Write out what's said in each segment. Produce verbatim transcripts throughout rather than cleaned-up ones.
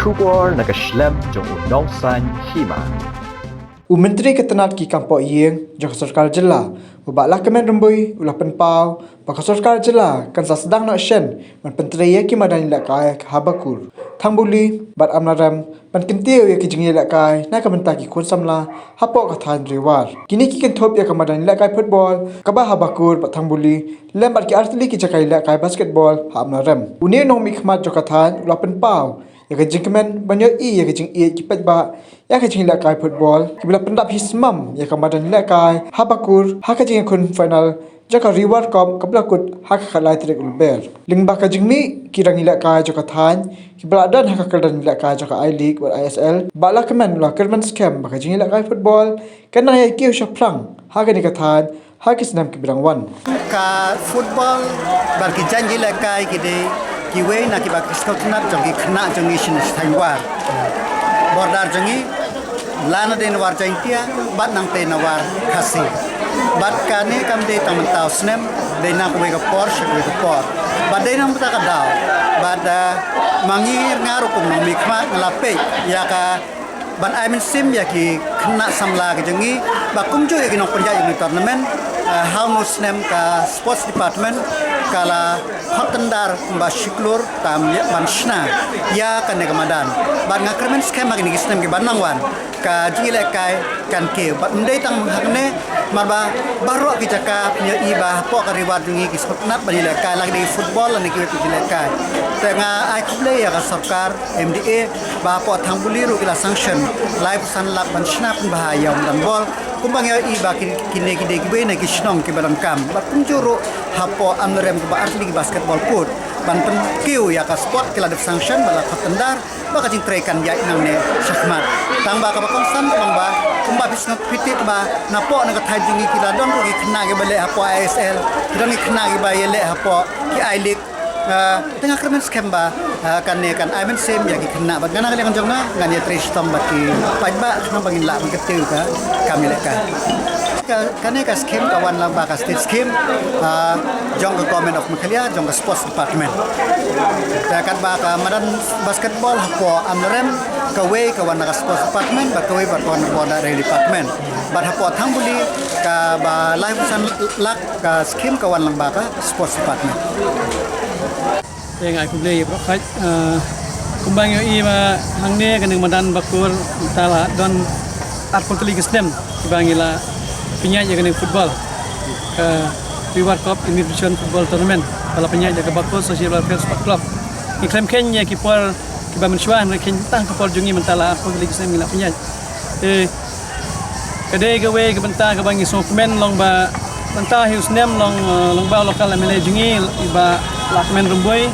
Khubor na ka shlem jong u nongsan hima. U Myntri ka tnat ki kam poh ïing jong ka sorkar jylla, u Bah Lahkmen Rymbui, u la pynpaw ba ka sorkar jylla kan sa sdang noh shen ban pyntrei ïa ki madan ïalehkai ha Bakur, Thangbuli bad Amlarem, ban kyntiew ïa ki jingïalehkai na ka bynta ki khun samla hapoh ka thaiñ Ri War. Kine ki kynthup ïa ka madan ïalehkai football kaba ha Bakur bad Thangbuli, lem bad ki artylli ki jaka ïalehkai basketball ha Amlarem. Une u nongmihkhmat jong ka thaiñ u la pynpaw ïa ka jingkmen ban ïohi ïa ka jingïeit ki paidbah ïa ka jingïalehkai football, kiba la pyndap hi smam ïa ka madan ïalehkai ha Bakur ha ka jingïakhun final jong ka Ri War Cup kaba la kut ha ka khatlai tarik u Lber. Lyngba ka jingmih ki nongïalehkai jong ka thaiñ kiba la don ha ka kyrdan ïalehkai jong ka I-League bad I S L, Bah Lahkmen u la kyrmen skhem ba ka jingïalehkai football kan nang ïa kiew shaphrang ha kane ka thaiñ ha ki snem kiba dang wan. Ka football bad ki jaiñ ïalehkai ki dei kiwei na kiba ki sngewtynnat jong ki khynnah jong ngi sha thaiñ War, border jong ngi, la na dei na War Jaiñtia bad nangta na War Khasi. Bad kane kam dei tang mynta u snem, dei na kawei ka por sha kawei ka por. Bad dei na mynta ka daw, bad, ah, ma ngi ruh kum u nongmihkhmat nga la peit ïa ka ban ai mynsiem ïa ki khynnah samla ki jong ngi, bad kumjuh ïa ki nongpynïaid ïa kane ka tournament. Ah, ha une u snem ka sports department ka la khot tyndar kumba shi klur tam ïa ban shna ïa kane ka madan. Bad nga kyrmen skhem ha kine ki snem kiban nang wan ka jingïalehkai kan kiew. Bad ym dei tang hangne, namar ba baroh ki jaka phin ïohi ba hapoh ka Ri War jong ngi ki sngewtynnat ban ïalehkai, la ki dei football lane kiwei pat ki jingïalehkai. Te nga ai khublei ïa ka sorkar M D A ba hapoh Thangbuli ruh ki la sanction laiphew san lak ban shna pynbha ïa u madan ball. Kumba ngi ïohi ba ki, kine ki dei kiwei na ki shnong kiba donkam. Bad kumjuh ruh hapoh Amlarem kiba artylli ki basketball court ban pynkiew ïa ka sport ki la dep sanction bad la khot tyndar ba ka jingtrei kan ïaid nangne shakhmat. Tang ba kaba kongsan ka long ba kumba phi sngewthuh phi tip ba napoh na ka thaiñ jong ngi ki la don ruh ki khynnah kiba leh hapoh I S L, ki don ki khynnah kiba ïaleh hapoh ki I-League. Ah, te nga kyrmen skhem ba, ah, kane kan ai mynsiem ïa ki khynnah bad nga na ka liang jong nga ngan ïatrei shitom bad ki paidbah khnang ba ngin lah ban kyntiew ïa ka kam ïalehkai. Ka, kane ka scheme ka wan lang ba ka state scheme, ah, jong ka Government of Meghalaya, jong ka Sports Department. Te katba ka madan basketball hapoh Amlarem, kawei ka wan na ka Sports Department, bad kawei bad ka wan na ka Border Area Department. Bad hapoh Thangbuli kaba laiphew san lak ka scheme ka wan lang ba ka Sports Department. Te nga ai khublei ïa baroh khoit, eh, kumba ngi ïohi ba hangne kane ka madan Bakur mynta la don arphew tylli ki snem kiba ngi la pynïaid ïa kane ka football, ka Ri War Cup Invitation Football Tournament ba la pynïaid da ka Bakur Social Welfare Sport Club. Ngi khlem kheiñ ïa ki por kiba mynshuwa, hynrei kheiñ tang ka por jong ngi mynta la arphew tylli ki snem ngi la pynïaid. Te ka dei kawei ka bynta kaba ngi sngewkmen long ba mynta hi u snem long, eh, long ba u local M L A jong ngi i Bah Lahkmen Rymbui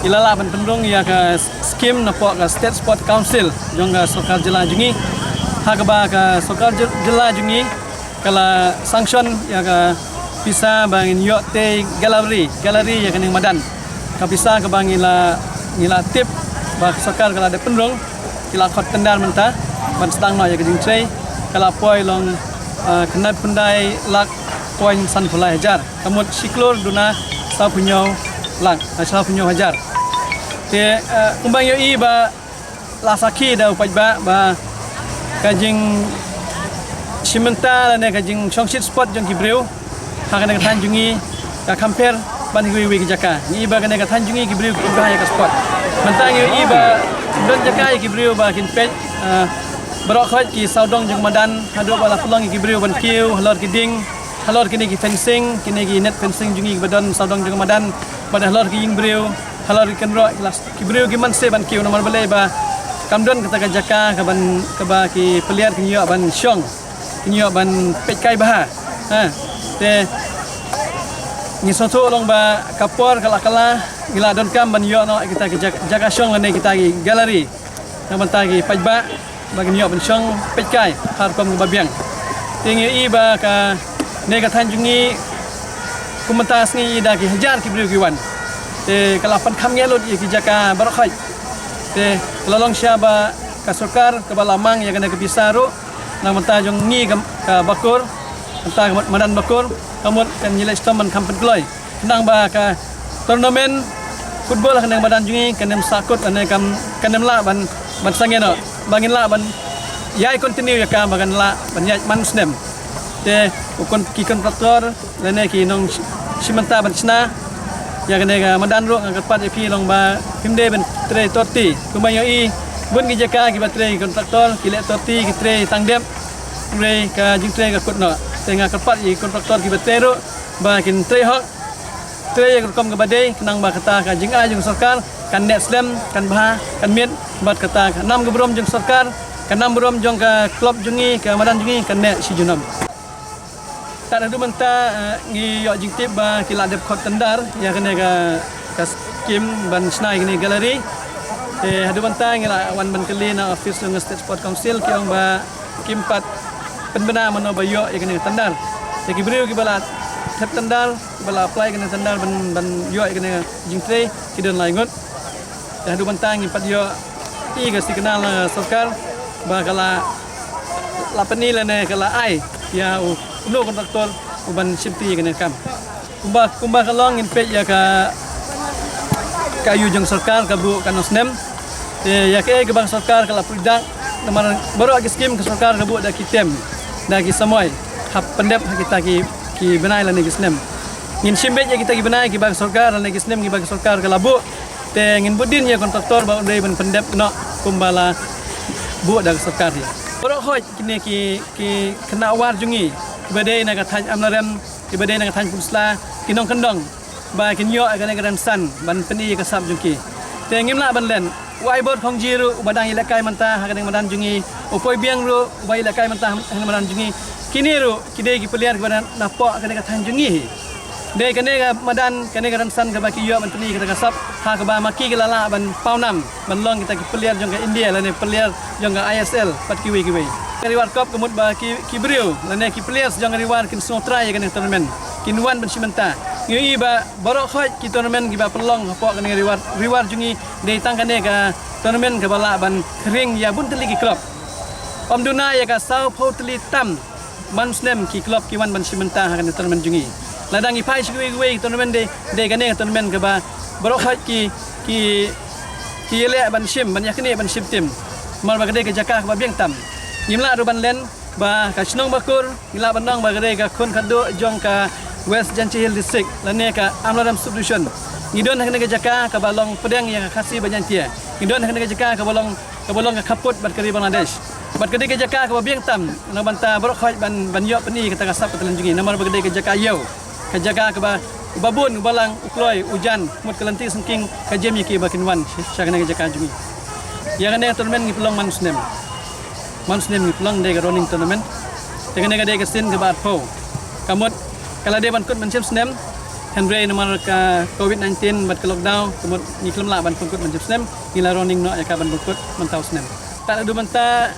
i la lah ban pynrung ïa ka scheme napoh ka State Sport Council jong ka sorkar jylla jong ngi. Ha kaba ka sorkar jyl-, jylla jong ngi ka la sanction ïa ka pisa ba ngin ïoh tei gallery, gallery ïa kane ka madan. Ka pisa kaba ngi la, ngi la tip ba ka sorkar ka la dep pynrung, ki la khot tender mynta ban sdang noh ïa ka jingtrei, ka la poi long, ah, khyndai phew khyndai lak point sanphew lai hajar. Ka mut shi klur duna sawphew hynñiew lak, ah, sawphew hynñiew hajar. Te, ah, kumba ngi ïohi ba la sakhi da u paidbah ba ka jingshim bynta lane ka jingshongshit sport jong ki briew ha kane ka thaiñ jong ngi ka compare bad kiwei kiwei ki jaka. Ngi ïohi ba kane ka thaiñ jong ngi ki briew ki pynbha ïa ka sport. Mynta ngi ïohi ba don jaka ïa ki briew ba kin peit, ah, baroh khoit ki sawdong jong ka madan haduh ba la pynlong ïa ki briew ban kiew halor ki dieng, halor kine ki fencing, kine ki net fencing jong ngi kiba don sawdong jong ka madan, bad halor ki ïing briew, halor ki kynroh, ki la, ki briew ki mynsiem ban kiew namar balei ba kam don kata ka jaka kaban, kaba ki player kin ïoh ban shong, kin ïoh ban peitkai bha. Ha. Te ngi sngewthuh long ba ka por ka la kylla, ngi la donkam ban ïoh noh kita ki jak-, jaka shong lane kita ki gallery na ka bynta ki paidbah ba kin ïoh ban shong peitkai ha rukom kaba biang. Te ngi ïohi ba kane ka thaiñ jong ngi kum mynta sngi i da ki hajar ki briew ki wan. Te ka la pynkham ngeit lut ïa ki jaka baroh khoit. Te ka la long shisha ba ka sorkar kaba la mang ïa kane ka pisa ruh na ka bynta jong ngi ka, ka Bakur, bynta ka madan Bakur, ka mut kan ïaleh shitom ban kham pynkloi. Khnang ba ka tournament Football ha kane ka madan jong ngi kan ym sahkut lane kan, kan ym lah ban, ban sangeh noh. Ba ngin lah ban ïai continue ïa ka, ba kan lah ban ïaid man u snem. Te u kon-, ki contractor lane ki nongshim bynta ban shna ïa kane ka madan ruh, nga kyrpad ïa phi long ba phim dei ban trei torti. Kumba ngi ïohi bun ki jaka kiba trei ki contractor, ki leh torti, ki trei tang dep, hynrei ka jingtrei ka kut noh. Te nga kyrpad ïa ki contractor kiba trei ruh ba kin trei hok, trei ïa ka rukom kaba dei, khnang ba kata ka jingai jong ka sorkar kan neh slem, kan bha, kan miet, bad kata ka nam ka burom jong ka sorkar, ka nam burom jong ka club jong ngi, ka madan jong ngi kan neh shi junom. Tad haduh mynta, eh, ngi ïoh jingtip ba ki la dep khot tender ïa kane ka, ka skim ban shna ïa kane ka gallery. Te haduh mynta ngi la wan ban kylli na office jong ka State Sports Council, ki ong ba kim pat pynbna mano ba ïoh ïa kane ka tender. Te ki briew kiba la thep tender, kiba la apply kane ka tender ban, ban ïoh ïa kane ka jingtrei, ki don lai ngut. Te haduh mynta ngim pat ïoh i ka signal na sorkar ba ka la, la pyni lane ka la ai ïa u, uno u contractor u ban shimti ïa kane ka kam. Kumba, kumba ka long, ngin peit ïa ka, ka aïu jong sorkar ka buh katno snem. Te ïa kaei kaba ka sorkar ka la pyrdak, namar baroh ki skim ka sorkar ka buh da ki term, da ki samoi, hap pyndep ha kita ki, ki bnai lane ki snem. Ngin shim beit ïa kita ki bnai kiba ka sorkar lane ki snem kiba ka sorkar ka la buh. Te ngin bud dien ïa contractor ba un dei ban pyndep noh kumba la buh da ka sorkar hi. Baroh khoit kine ki, ki khynnah war jong ngi kiba dei na ka thaiñ Amlarem, kiba dei na ka thaiñ Pynursla, ki nongkyndong ba kin ïoh ïa kane ka rynsan ban pyni ïa ka sap jong ki. Te ngim lah ban len. U Aibor Khongji ruh uba dang ïalehkai mynta ha kane ka madan jong ngi, u Poi Biang ruh uba ïalehkai mynta ha kane ka madan jong ngi. Kine ruh ki dei ki player kiba na, na poh kane ka thaiñ jong ngi hi. Dei kane ka madan, kane ka rynsan kaba ki ïoh ban pyni kata ka sap, ha kaba ma ki ki la lah ban pawnam ban long kita ki player jong ka India lane player jong ka I S L bad kiwei kiwei. Ka Reward Cup ka mut ba ki, ki briew lane ki players jong ka Reward kin sngewthuh ïa kane ka tournament, kin wan ban shim bynta. Ngi ïohi ba baroh khoit ki tournament kiba pynlong hapoh kane ka Reward, Reward jong ngi, dei tang kane ka tournament kaba lah ban khring ïa bun tylli ki club. Ym duna ïa ka saw phew tylli tam man snem ki club ki wan ban shim bynta ha kane ka tournament jong ngi. Lada ngi phai sha kiwei kiwei ki tournament, dei, dei kane ka tournament kaba baroh khoit ki, ki, ki ïaleh ban shim, ban ïaknieh ban shim team. Namar ba ka dei ka jaka kaba biang tam. Ngim lah ruh ban len ba ka shnong Bakur, ngi lah ban ong ba ka dei ka khun khatduh jong ka West Jaintia Hills District lane ka Amlarem Subdivision. Ngi don ha kane ka jaka kaba long pdeng ïa ka Khasi bad Jaiñtia. Ngi don ha kane ka jaka kaba long, kaba long ka khappud bad ka ri Bangladesh. Bad ka dei ka jaka kaba biang tam na bynta baroh khoit ban, ban ïoh pyni kata ka sap ka talent jong ngi, namar ba ka dei ka jaka ïew, ka jaka kaba, uba bun, uba lang, u kloi, u jan, mut ka lynti syngking, ka jem ïa ki ba kin wan sha, sha kane ka jaka jong ngi. Ïa kane ka tournament ngi pynlong man snem. Man snem ngi pynlong, dei ka running tournament. Te kane ka dei ka sien kaba arphew. Ka mut ka la dei ban kut mynshem snem, hynrei namar ka covid nineteen bad ka lockdown, ka mut ngi khlem lah ban pynkut mynshem snem, ngi la running noh ïa ka ban pynkut mynta u snem. Tad haduh mynta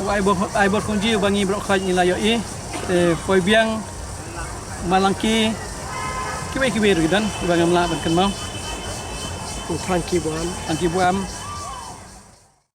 u Aibor, Aibor Khongji uba ngi baroh khoit ngi la ïohi, te Poi Biang, Malangki, kiwei kiwei ruh ki don, kiba ngam lah ban kynmaw. U Frankie Buam. Frankie Buam.